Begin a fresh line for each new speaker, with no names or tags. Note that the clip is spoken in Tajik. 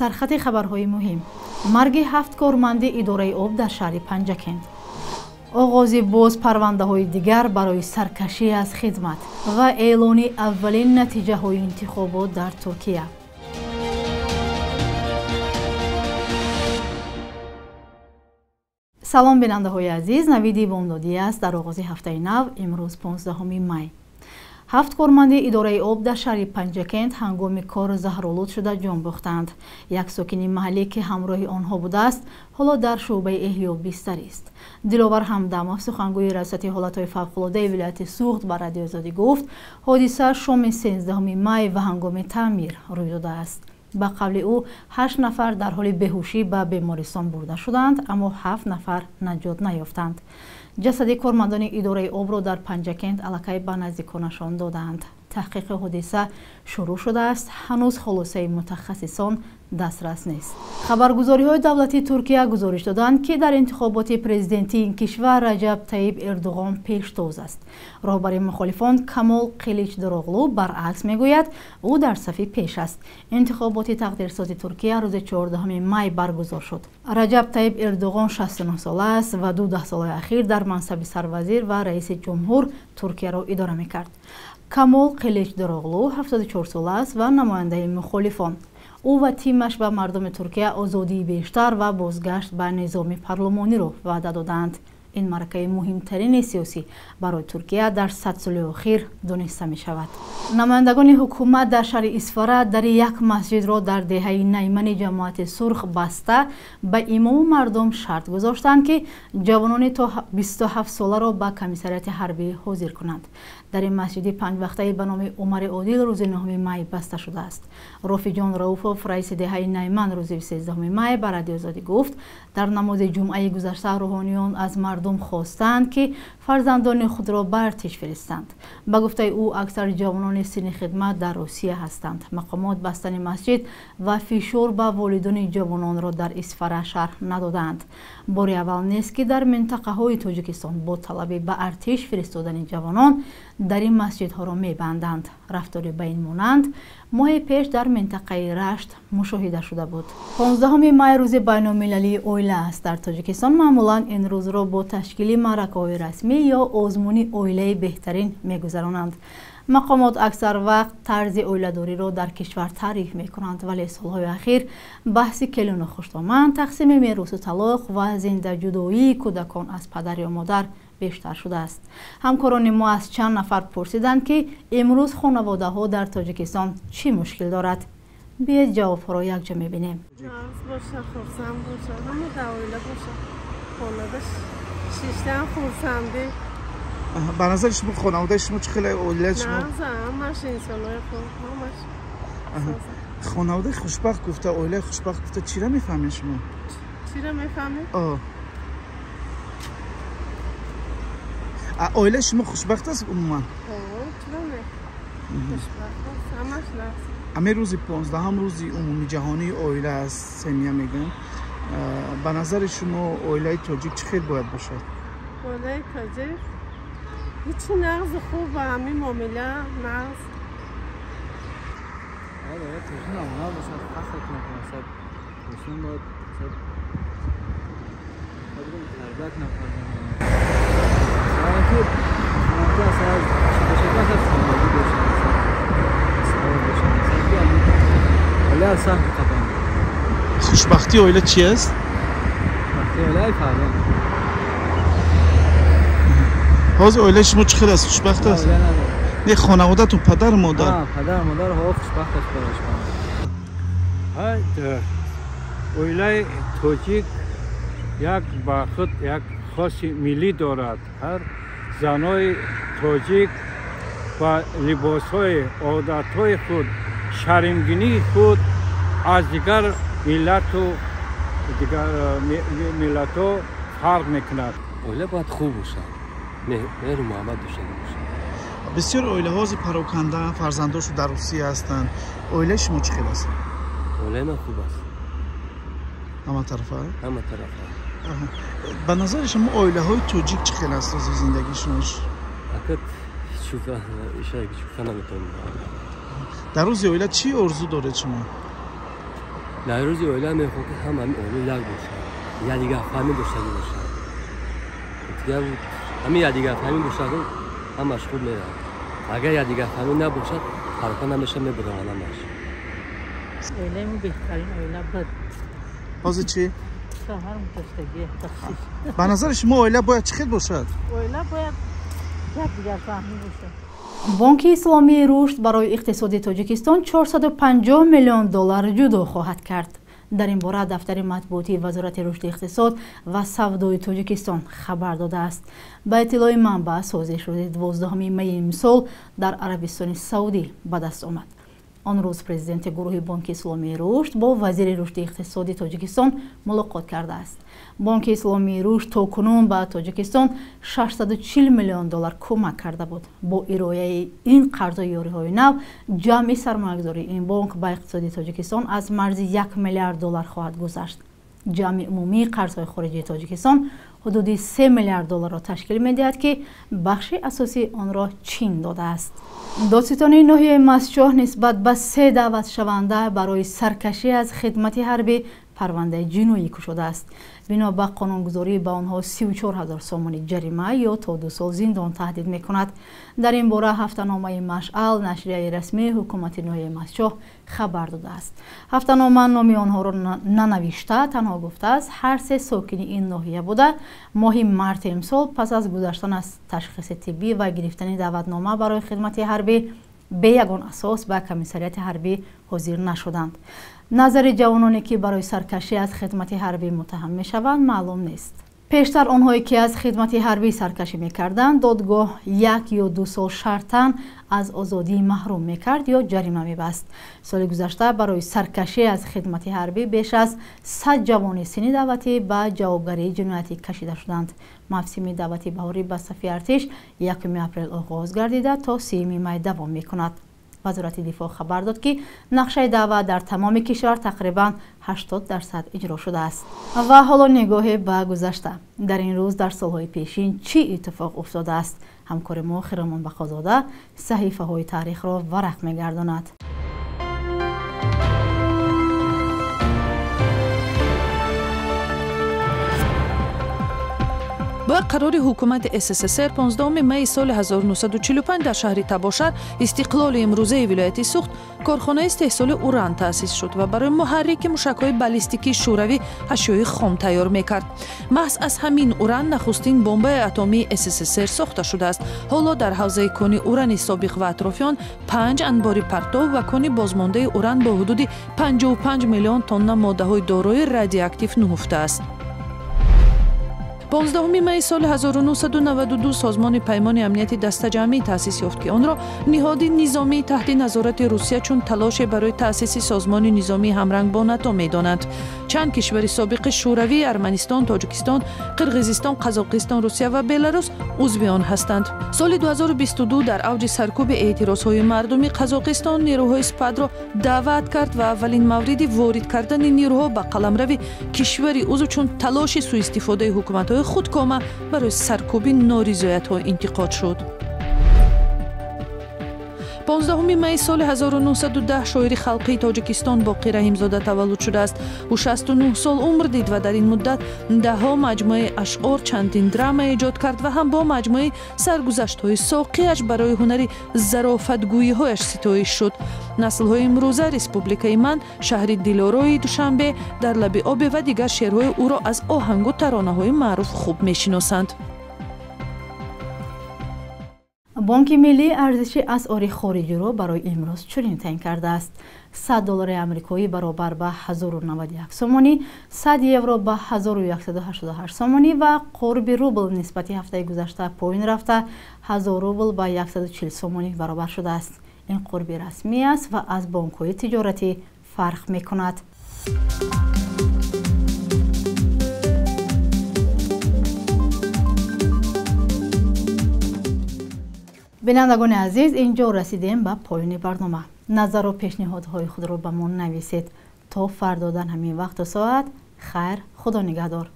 Сархати хабарҳои муҳим. Марги 7 корманди идораи об дар шаҳри Панҷакент. Оғози боз парвандаҳои дигар барои саркашӣ аз хидмат ва эълони аввалин натиҷаҳои интихобот дар Туркия. Салом бинандаҳои азиз, Навиди Бомдодӣ аст дар оғози ҳафтаи нав, имрӯз 15 май. 7 корманди идораи об дар шаҳри Панҷакент ҳангоми кор заҳролуд шуда ҷон бохтанд. Як сокини маҳаллӣ, ки ҳамроҳи онҳо будааст, ҳоло дар шӯъбаи эҳё бистарист. Диловар Ҳамдамов, сухангӯи раёсати ҳолатҳои фавқулодаи вилояти Суғд, ба Радиои Озодӣ гуфт, ҳодиса шоми 13 май ва ҳангоми таъмир рӯй додааст. Ба қавли ӯ, 8 нафар дар ҳоли беҳушӣ ба бемористон бурда шуданд, аммо 7 нафар наҷот наёфтанд. Ҷасади кормандони идораи обро дар Панҷакент аллакай ба наздиконашон додаанд. Таҳқиқи ҳодиса шурӯъ шудааст, ҳанӯз хулосаи мутахассисон дастрас нест. Хабаргузориҳои давлатии Туркия гузориш доданд, ки дар интихоботи президентии ин кишвар Раҷаб Таиб Эрдуғон пештоз аст. Роҳбари мухолифон Камол Қиличдороғлу баръакс мегӯяд, ӯ дар сафи пеш аст. Интихоботи тақдирсози Туркия рӯзи 14 май баргузор шуд. Раҷаб Таиб Эрдуғон 69 сола аст ва 2 даҳсолаи ахир дар мансаби сарвазир ва раиси ҷумҳур Туркияро идора мекард. Камол Қиличдороғлу 74 сола аст ва намояндаи мухолифон. Ӯ ва тимаш ба мардуми Туркия озодии бештар ва бозгашт ба низоми парлумониро ваъда додаанд. Ин маъракаи муҳимтарини сиёсӣ барои Туркия дар 100 соли охир дониста мешавад. Намояндагони ҳукумат дар шаҳри Исфара дари як масҷидро дар деҳаи Наймани ҷамоати Сурх баста ба имому мардум шарт гузоштанд, ки ҷавонони то 27 соларо ба комиссариати ҳарбӣ ҳозир кунанд. Дар ин масҷиди панҷвақтаи ба номи Умари Одил рӯзи 9 май баста шудааст. Рофиҷон Рауфов, раиси деҳаи Найман, рӯзи 13 май ба Радиои Озодӣ гуфт, дар намози ҷумъаи гузашта рӯҳониён аз мардум хостанд, ки фарзандони худро ба артиш фиристанд. Ба гуфтаи ӯ, аксар ҷавонони синни хидмат дар Русия ҳастанд. Мақомот бастани масҷид ва фишор ба волидони ҷавононро дар Исфара шарҳ надоданд. Бори аввал нест, ки дар минтақаҳои Тоҷикистон бо талаби ба артиш фиристодани ҷавонон дар ин масҷидҳоро мебанданд. Рафтори ба ин монанд моҳи пеш дар минтақаи Рашт мушоҳида шуда буд. 15 май рӯзи байналмилалии оила аст. Дар Тоҷикистон маъмулан ин рӯзро бо ташкили маъракаҳои расмӣ ё озмуни оилаи беҳтарин мегузаронанд. Мақомот аксар вақт тарзи оиладориро дар кишвар таъриф мекунанд, вале солҳои ахир баҳси келину хуштоман, тақсими меросу талоқ ва зиндаҷудоии кӯдакон аз падар ё модар бештар шудааст. Ҳамкорони мо аз чанд нафар пурсиданд, ки имрӯз хонаводаҳо дар Тоҷикистон чӣ мушкил дорад. Биед ҷавобҳоро якҷо мебинем.
Ба назари шумо хонаводаи шумо чӣ хеле оилаи шумо?
Ҳамаш инсонҳои хуб, ҳамаш.
Хонаводаи хушбахт гуфта, оилаи хушбахт гуфта чиро мефаҳмед шумо?
Чиро мефаҳмед?
Оилаи шумо хушбахт аст умуман?
Чиро не? Хушбахт аст, ҳамаш наст.
Ҳамин рӯзи 15-ум рӯзи умумиҷаҳонии оила аст, семья мегӯям. Ба назари шумо оилаи тоҷик чӣ хел бояд бошад?
Оилаи тоҷик ҳичи нағзи хуб ба ҳамин муомила нағз.
Хушбахтии оила чи аст? Ҳозир оилаи шумо чӣ хел аст? Хушбахт аст? Не, хонаводатон, падару модар?
Падару модар хушбахт аст барои.
Оилаи тоҷик як ба худ як хоси миллӣ дорад. Ҳар занои тоҷик ба либосҳои одатҳои худ, шаримгинии худ аз дигар миллату дигар миллатҳо фарқ мекунад.
Оила бояд хуб бошад, меҳру муҳаббат дошта бошад.
Бисёр оилаҳо ҳозир парокандаанд, фарзандошон дар Русия ҳастанд. Оилаи шумо чӣ хел аст?
Оилаи ман хуб аст.
Ҳама тарафа?
Ҳама тарафа.
Ба назари шумо оилаҳои тоҷик чӣ хел аст ҳозир зиндагишон?
Акат ишак чуфа наметавонам.
Дар рӯзи оила чӣ орзу доред шумо?
Дар рӯзи оила мехоҳам, ки ҳама ҳамин оила як бошад, якдигарфаҳмӣ доштагӣ бошад. Дигар ҳамин якдигарфаҳмӣ бошад, ҳамаш хуб меравад. Агар якдигарфаҳмӣ набошад, фарқа намешавад, мебуранд ҳамаш.
Оилаи мо беҳтарин оила буд.
Ҳозир чӣ?
Шавҳарам доштагӣ.
Ба назари шумо оила бояд чӣ хел бошад?
Оила бояд якдигарфаҳмӣ бошад.
Бонки Исломии Рушд барои иқтисоди Тоҷикистон 450 миллион доллар ҷудо хоҳад кард. Дар ин бора дафтари матбуотии Вазорати рушди иқтисод ва савдои Тоҷикистон хабар додааст. Ба иттилои манбаъ, созиш рӯзи 12 майи имсол дар Арабистони Саудӣ ба даст омад. Он рӯз президенти гурӯҳи Бонки Исломии Рушд бо вазири рушди иқтисоди Тоҷикистон мулоқот кардааст. Бонки Исломии Рушд то кунун ба Тоҷикистон 640 миллион доллар кӯмак карда буд. Бо ирояи ин қарзу ёриҳои нав, ҷамъи сармоягузории ин бонк ба иқтисоди Тоҷикистон аз марзи 1 миллиард доллар хоҳад гузашт. Ҷамъи умумии қарзҳои хориҷии Тоҷикистон ҳудуди 3 миллиард долларро ташкил медиҳад, ки бахши асосии онро Чин додааст. Додситонии ноҳияи Мастчоҳ нисбат ба 3 даъватшаванда барои саркашӣ аз хидмати ҳарбӣ парвандаи ҷиноӣ кушодааст. Бино ба қонунгузорӣ ба онҳо 34 ҳазор сомонӣ ҷарима ё то 2 сол зиндон таҳдид мекунад. Дар ин бора ҳафтаномаи Машъал, нашрияи расмии ҳукумати ноҳияи Мастчоҳ, хабар додааст. Ҳафтанома номи онҳоро нанавишта, танҳо гуфтааст, ҳар се сокини ин ноҳия буда, моҳи марти имсол пас аз гузаштан аз ташхиси тиббӣ ва гирифтани даъватнома барои хидмати ҳарбӣ бе ягон асос ба комиссариати ҳарбӣ ҳозир нашуданд. Назари ҷавононе, ки барои саркашӣ аз хидмати ҳарбӣ муттаҳам мешаванд, маълум нест. Пештар онҳое, ки аз хидмати ҳарбӣ саркашӣ мекарданд, додгоҳ 1 ё 2 сол шартан аз озодӣ маҳрум мекард ё ҷарима мебаст. Соли гузашта барои саркашӣ аз хидмати ҳарбӣ беш аз 100 ҷавони синни даъватӣ ба ҷавобгарии ҷиноятӣ кашида шуданд. Мавсими даъвати баҳорӣ ба сафи артиш 1 апрел оғоз гардида то 3 май давом мекунад. Вазорати дифоъ хабар дод, ки нақшаи даъват дар тамоми кишвар тақрибан 80% иҷро шудааст. Ва ҳоло нигоҳе ба гузашта. Дар ин рӯз дар солҳои пешин чӣ иттифоқ уфтодааст? Ҳамкори мо Хиромон Бақозода саҳифаҳои таърихро варақ мегардонад.
Ба қарори ҳукумати СССР 15 майи соли 1945 дар шаҳри Табошар, истиқлоли имрӯзаи вилояти Сухт, корхонаи истеҳсоли уран таъсис шуд ва барои муҳаррики мушакҳои баллистикии шӯравӣ ашёи хом тайёр мекард. Маҳз аз ҳамин уран нахустин бомбаи атомии СССР сохта шудааст. Ҳоло дар ҳавзаи кони урани собиқ ва атрофи он 5 анбори партов ва кони бозмондаи уран бо ҳудуди 55 миллион тонна моддаҳои дорои радиоактив нуҳуфтааст. 15 майи соли 1992 созмони Паймони амнияти дастаҷамъӣ таъсис ёфт, ки онро ниҳоди низомии таҳти назорати Русия чун талоше барои таъсиси созмони низомии ҳамранг бо НАТО медонанд. Чанд кишвари собиқи Шӯравӣ, Арманистон, Тоҷикистон, Қирғизистон, Қазоқистон, Русия ва Беларус узви он ҳастанд. Соли 2022 дар авҷи саркӯби эътирозҳои мардуми Қазоқистон нерӯҳои СПАДро даъват кард ва аввалин мавриди ворид кардани нерӯҳо ба қаламрави кишвари узв чун талоши сӯистифодаи ҳукуматҳои худкома барои саркӯби норизоятҳо интиқод шуд. 15 майи соли 1910 шоири халқии Тоҷикистон Боқӣ Раҳимзода таваллуд шудааст. Ӯ 69 сол умр дид ва дар ин муддат даҳҳо маҷмӯаи ашъор, чандин драма эҷод кард ва ҳам бо маҷмӯаи саргузаштҳои соқиаш барои ҳунари зарофатгӯиҳояш ситоиш шуд. Наслҳои имрӯза Республикаи ман, шаҳри Дилорои Душанбе, дар лаби обе ва дигар шеърҳои ӯро аз оҳангу таронаҳои маъруф хуб мешиносанд.
Бонки Миллӣ арзиши асъори хориҷиро барои имрӯз чунин таъин кардааст. 100 доллари амрикоӣ баробар ба 1091 сомонӣ, 100 евро ба 1188 сомонӣ ва қурби рубл нисбати ҳафтаи гузашта поин рафта 1000 рубл ба 140 сомонӣ баробар шудааст. Ин қурби расмӣ аст ва аз бонкҳои тиҷоратӣ фарқ мекунад. Бинандагони азиз, инҷо расидем ба поёни барнома. Назару пешниҳодҳои худро ба мо нависед. То фардо дар ҳамин вақту соат, хайр, Худо нигаҳдор.